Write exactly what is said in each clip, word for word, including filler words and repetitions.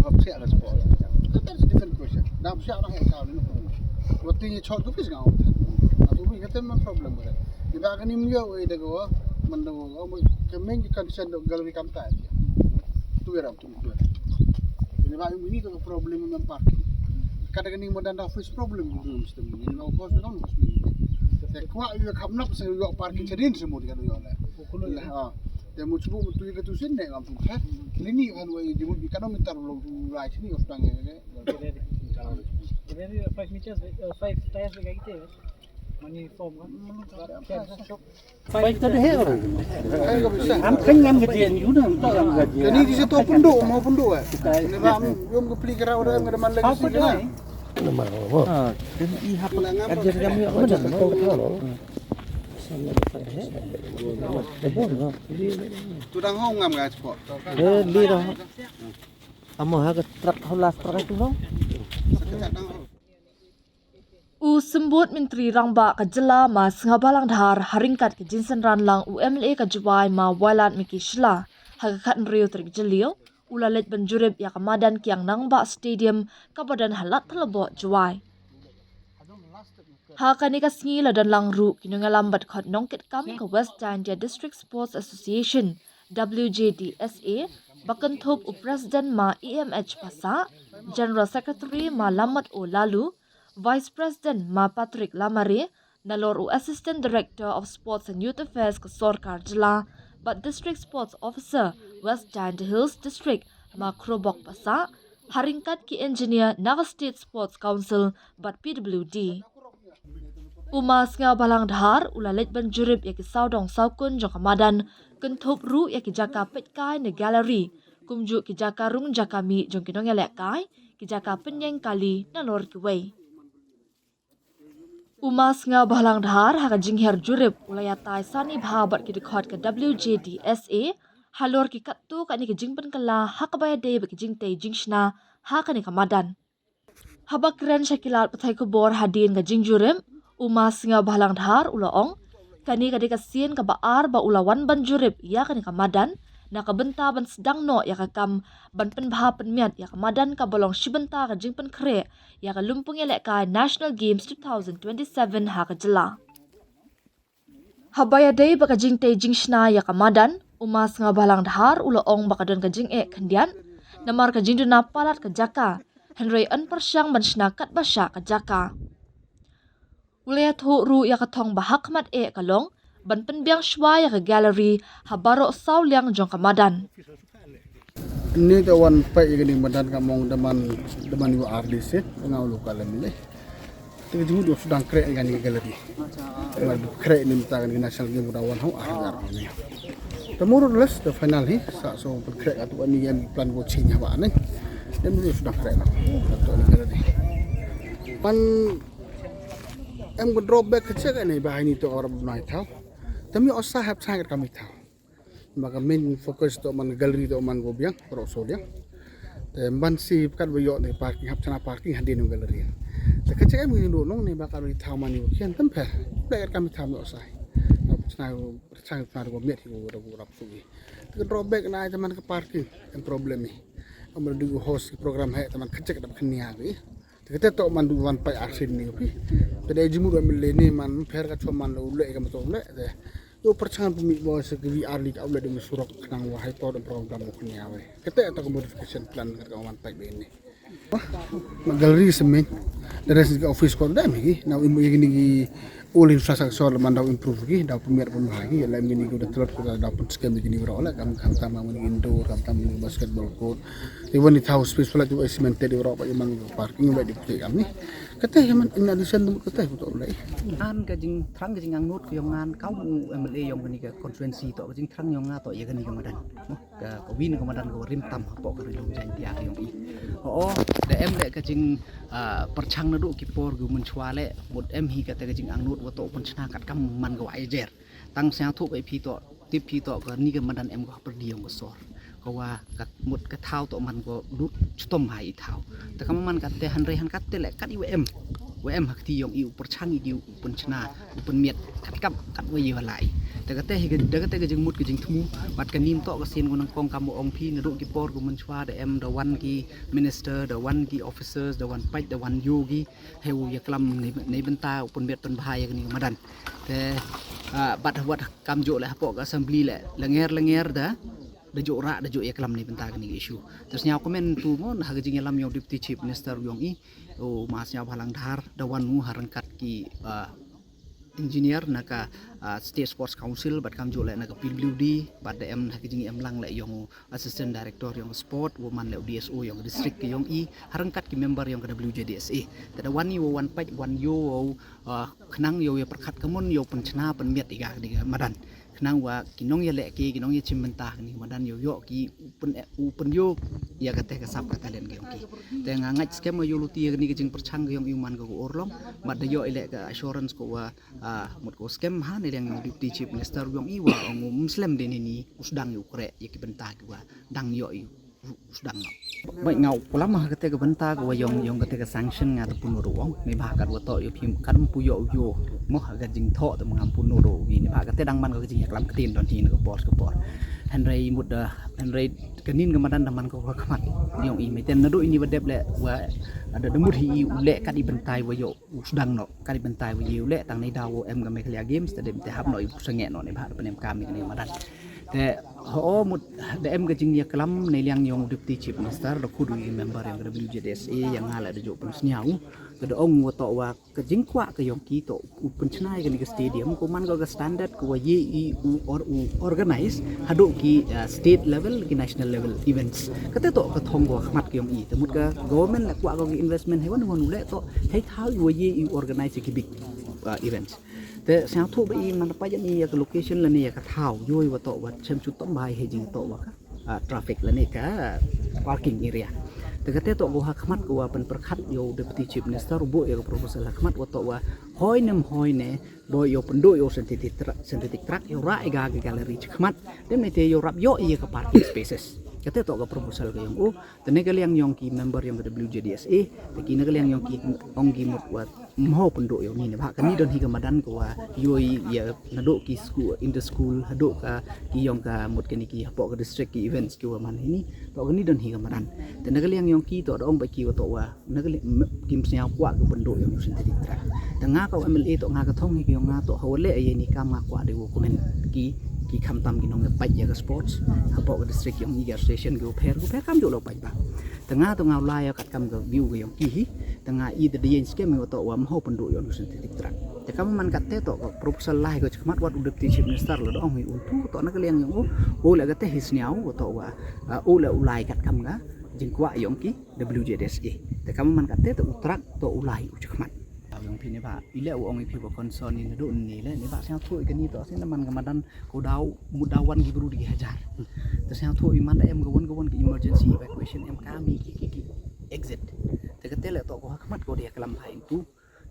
Hap siap lah sport. Kata is different question. Dah siap lah yang kau ni. Waktu ni chot tu pis ngau. Aku ni kata memang problem boleh. Kita akan ni mio eh dah gua. Mendung gua. Kemeng di concern dok gallery kamta. Tu ya ram tu. Ini ba ini tu problem memang parking. Kadang ni modern office problem tu mesti ni. Ini mau kos dong mesti. Saya kuat juga kamnap saya juga parking sedin semua di kadu ya lah. Lah. Te mo chubu mo tu ka tu sin ne ngam tu phet. Kini ni kan wai di mo bi kano mitar lo tu rai sini of tang ne. Ini five meters, uh, five tires lagi kita. Mani form kan. Five to the hill. Am kan ngam gaji ni udah tak ngam gaji. Kani di situ punduk mau punduk eh. Ini ba yom ke peli kera orang ada man lagi sini. Nama apa? Ah, dan i hap ajar kami apa dah? Tudang hong ngam ga sport. Dia dia dah. Amo ha ka truck hola truck tu no. U Symbud Myntri Rangbah ka Jylla Ma Sniawbhalang Dhar ha ryngkat ka jingsynran lang u M L A ka Jwai Ma Wailadmiki Shylla ha ka khathynriew tarik Jylliew u la leit ban jurip ïa ka madan Kiang Nangbah Stadium kaba don ha Ladthadlaboh Jwai. Ha kane ka sngi la don lang ruh ki nongïalam bad khot nongkitkam ka West Jaintia District Sports Association, W J D S A, ba kynthup u President Ma E M H Passah, General Secretary Ma Lamot O Laloo, Vice President Ma Patrick Lamare, nalor u Assistant Director of Sports and Youth Affairs ka Sorkar Jylla bad District Sports Officer West Jaintia Hills District Ma Khrobok Passah, ha ryngkat ki engineer na ka State Sports Council bad P W D. U Ma Sniawbhalang Dhar u la leit ban jurip ïa ki sawdong sawkun jong ka madan, kynthup ruh ïa ki jaka peitkai ne gallery, kumjuh ki jaka rung jaka mih jong ki nongïalehkai, ki jaka pynïeng kali nalor kiwei. U Ma Sniawbhalang Dhar ha ka jinghiar jurip u la ïatai sani bha bad ki dkhot ka W J D S A halor ki katto katne ki jingpynkylla ha kaba ïadei bad ki jingtei jingshna ha kane ka madan. Haba kren sha ki lad pathai khubor hadien ka jingjurip, u Ma Sniawbhalang Dhar u la ong, kane ka dei ka sien kaba ar ba u la wan ban jurip ïa kane ka madan na ka bynta ban sdang noh ïa ka kam ban pynbha pynmiat ïa ka madan kaba long shi bynta ka jingpynkhreh ïa ka lympung ïalehkai National Games two thousand twenty-seven ha ka jylla. Haba ïadei bad ka jingtei jingshna ïa ka madan, u Ma Sniawbhalang Dhar u la ong ba ka don ka jingeh khyndiat namar ka jingduna palat ka jaka, hynrei yn pyrshang ban shna katba shah ka jaka. U la ïathuh ruh ïa ka thong ba hakhmat eh ka long ban pynbiang shuwa ïa ka gallery ha baroh saw liang jong ka madan. Ni te wan peit ïa kane madan ka mong da man, da man ïa R D C nga u local M L A. Te ka jingmut u sdang khreh ïa kane gallery. Nga khreh ni mynta kane National Game u da wan ha u ar hajar ni. Te more or less the final hi sa so pynkhreh ka tu ani em plan ko ching ha ba ni. Te mut u sdang khreh na. Ka tu ni gallery. Pan em ko drop back ka check ni ba ni to ora bu nai thaw. Te mi osa hap sangat kami thaw. Ba ka main focus to man gallery to man ko biang, rok so biang. Te ban si kat ba yo ne parking, hap chana parking hadien u gallery. Te ka check em ngi nong ne ba ka ri thaw man yu kian tem pher. Ble kat kami thaw no sai. Hap chana chang chana ko miet ko da ko rap su. Te ka drop back na te man ka parking em problem ni. Am du host program he te man ka check da khnia ni. Te kata to man du wan pai arsin ni pi. Te dei jimu do mele ni man pher ka choman lo le ka to le. Te yo perchan pumi bo se ki V R li ka le de surok khnang wa hai to de program mo khnia we. Kata to modification plan ka wan pai be ni. Ma gallery semen. The rest ka office ko da mi ki. Na imu ni ki Ul infrastructure la man daw improve ki, daw pynmiat pynbha ki, la mini ki da tlot ki daw pynskhem ki ni bro la kam kam tam mini indoor, kam tam mini basketball court. Even it house space pala tu cemented bro ba man parking ba di pek kam ni. Kata ya man in addition tu kata ko to lai. An ka jingthrang ka jingangnud ka yong ngan kau mu M L A yong kani ka constituency to ka jingthrang yong nga to ya kani ka madan. Ka, ka win ka madan ka rim tam hapoh ka ri lum Jaintia ka yong i. Ho, da em le ka jing, ah, perchang na du ki por gu mynchwa le, mut em hi kata ka jingangnud wa to pynchna kat kam man ka wa ai jer. Tang sñiawthuh ba i phi to, tip phi to ka ni ka madan em ka ha pyrdi yong ka sor. Ka wa ka mut ka thaw to man ka lut chitom ha i thaw. Ta ka man ka te hynrei han ka te le kat i wa em. Wa em ha kti yong i u pyrchang i di u pynchna u pynmiat kat kap kat wa ye wa lai. Da kate hi da kate ka jingmut ka jingthmu bad ka nim to ka sien ko nang kong kam ong phi naduh ki por ko mynchwa da em da wan ki minister, da wan ki officers, da wan pait, da wan yogi. Heu ya klam nei bynta u pynmiat pynbha ya kani madan. Te bad wat kam jo le hapoh ka assembly le lenger lenger da da jo ra da jo ya klam nei bynta kani issue. Te sniaw komen tu mon ha ka jingyalam yong Deputy Chief Minister yong i. O ma sniaw bhalang dhar da wan u ha rangkat ki engineer na ka State Sports Council bad kam jo le na ka P W D bad da em ha ka jingyalam lang le yong Assistant Director yong Sport, wa man le D S O yong district yong i, ha rangkat ki member yong ka W J D S A. Te da wan i wa wan pait wan yo wa khnang yo ya pyrkhat ka mon yo pynchna pynmiat i ga di madan. Khnang wa ki nong ya leh ki ki nong ya chim bynta ni madan yo yo ki u pynyo ya kate ka sap ka talent ki yong ki. Te nga ngait skem yo luti ya ni ka jingpyrchang ki yong i man ka orlong. Bad da yo i leh ka assurance ko wa mut ko skem ha ni liang yong Deputy Chief Minister yong i wa ong um slem de ni ni u sdang u kre ya ki bynta ki wa dang yo i u sdang no. Bai ngau pulam ha kate ka bynta ka wa yong yong kate ka sanction nga ta pun ro ong ni ba kat wa to yo phim kan pu yo yo mo ha ka jing tho ta ngam pun ro wi ni ba kate dang man ka jing ya klam ktin don hin ka por ka por. Henry mut da henry kanin ka madan da man ka wa kamat yong i meten na do ini wa dep le wa ada da mut hi u le kat i bynta wa yo u sdang no. Kali bentai wi u le tang nei da wo em ga Meghalaya Games te dem te hap no i sangeh no nei ba da penem kam ni madan. Te ho mut da em ga jing ya klam nei liang yong Deputy Chief Minister da kudu i member yong W J D S A yang ngala da jo pen sniaw. Te da ong wa to wa ka jing kwah ka yong ki to u pen chnai ka ni ka stadium ko man ga standard ko wa ye i u or u organize hado ki state level ki national level events. Kate to ka thong ko khmat ka yong i te mut ka government la kwah ko ki investment hewan wan u le to hei thaw i wa ye i organize ki big events. Te sngewthuh ba i man pa jan i ya ka location lane ya ka thaw yoi wa to wa chem chu tom ba hei jing to wa ka traffic lane ka parking area. Te kate to go ha khmat ko wa pen perkhat yo Deputy Chief Minister bo ya ka proposal ha khmat wa to wa hoi nem hoi ne bo yo pendo yo synthetic track synthetic track yo ra ga ka gallery chi khmat dem ne te yo rap yo ya ka parking spaces. Kate to ka proposal ka yong u. Te ne ka liang yong ki member yong ka W J D S A te ki ne ka liang yong ki ong ki mut wat mho pendo yong ni ne ba ka ni don hi ka madan ko wa yoi ya na do ki school in the school hado ka ki yong ka mut ka ni ki hapo ka district ki events ki wa man hi ni to ka ni don hi ka madan. Te ne ka liang yong ki to da ong ba ki wa to wa na ka liang kim sniaw kwah ka pendo yong synthetic track. Te nga ka M L A to nga ka thong hi ki yong nga to ha wa le ye ni kam nga kwah de wo komen ki ki kham tam ki nong pait ya ka sports hapo ka district yong i ga station ki wa pher ki wa pher kam jo lo pait ba. Te nga to nga u lai ya kat kam ka view ka yong ki hi. Te nga i te dien skem yo to wa mho pendo yong synthetic track. Te kam man kat te to ka proposal lai ko chakmat wat u Deputy Chief Minister lo dong hi un tu to na ka liang yong u u la ka te hi sniaw to wa u la u lai kat kam ka jing kwah yong ki W J D S A. Te kam man kat te to u track to u lai u chakmat. Yong phi ne ba i le u ong i phi ba concern ni do ni le ne ba sngewthuh i ka ni to sin man ka madan ko daw mu daw wan ki bru di hajar. Te sngewthuh i man da em ka wan ka wan ki emergency evacuation em ka mi ki ki ki exit. Te ka te le to ko ha khmat ko dia ka lam ha in tu.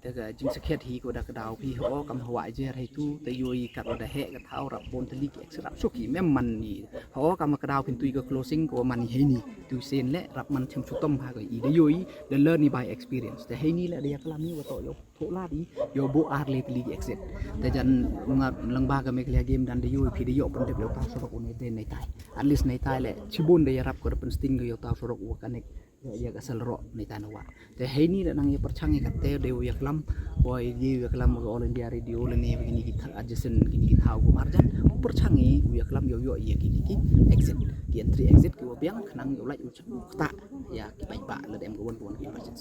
Te ka jing sakhet hi ko da ka daw phi ho kam hawa jer hai tu te yoi kat wa da he ka thaw rap bon te li ki exit rap suki mem man ni. Ho kam ka daw phin tu i ka closing ko man hi ni tu sen le rap man chem chu tom ha ko i da yoi da learn ni by experience. Te hai ni le da ya ka lam ni wa to yo. Thoh lad i yo bo ar le pli exit. Te jan nga lang ba ka Meghalaya Game dan de yo phi de yo pun de yo ta sorok u ne de nei tai. At least nei tai le chibun de yarap ko de pen sting yo ta sorok u connect ya ka sel ro nei tai na wa. Te hei ni le nang ya perchang ya ka te de ya klam boy de ya klam ko All India Radio le ne ni ki adjacent ni ki thaw ko marjan. Perchang i ya klam yo yo ya ki ki exit ki entry exit ki wa biang khnang yo lai u chak u kta ya ki bai ba le dem ko won ko won ki emergency.